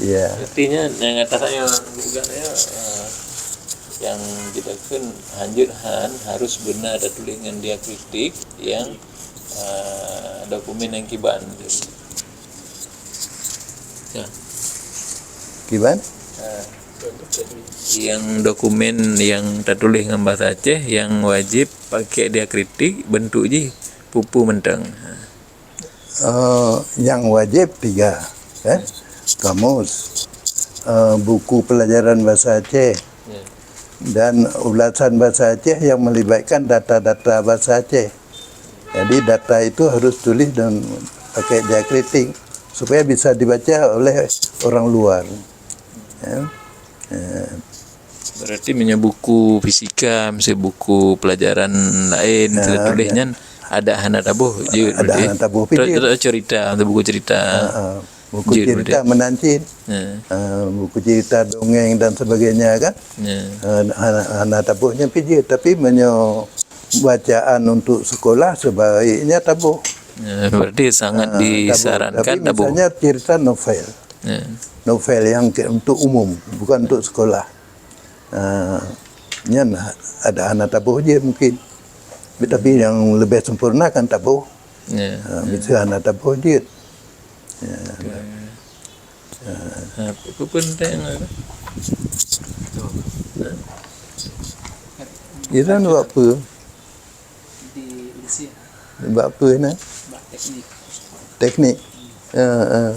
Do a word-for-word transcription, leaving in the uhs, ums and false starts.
Ya. Artinya, nyang atas nyoe, bukan ya, eh, nyang kita kan hanjeuet han harus beuna tatuléh ngon diakritik nyang, eh, dokumen nyang kiban. Ya. Kiban? Eh, nyang dokumen nyang tatuléh ngon bahasa Aceh nyang wajéb pakai diakritik, bentuk jih peue-peue mantong. Eh, nyang wajéb tiga, kan? Kamus, eh, buku pelajaran bahasa Aceh, dan ulasan bahasa Aceh yang melibatkan data-data bahasa Aceh. Jadi data itu harus tulis dan pakai diakritik supaya bisa dibaca oleh orang luar. Ya. Eh, Berarti meunyoe buku fisika, misalnya buku pelajaran laén, ya, kita tulis nyan ada hana taboh jeuet. Ada berarti hana taboh pih jeuet. Atau cerita, atau buku cerita. Ha, ha. Buku cerita berarti meunan cit. Ya. Ha, buku cerita dongeng dan sebagainya kan. Ya. Ha, hana, hana taboh nyan pih jeuet, tapi meunyoe bacaan untuk sekolah sebaiknya taboh. Ya, berarti sangat disarankan taboh. Tapi misalnya cerita novel. Ya. Novel yang ke, untuk umum, bukan untuk sekolah. Ah, nyan ada hana taboh jeuet mungkin. Tapi yang lebih sempurna kan taboh. Ya, ah, ya. Bisa hana taboh jeuet. Ya. Oke. Ah. Ha, apa pun tak yang ada. Kita nak buat apa? Di Malaysia. Buat apa nak? Buat teknik. Teknik. Ah, ah.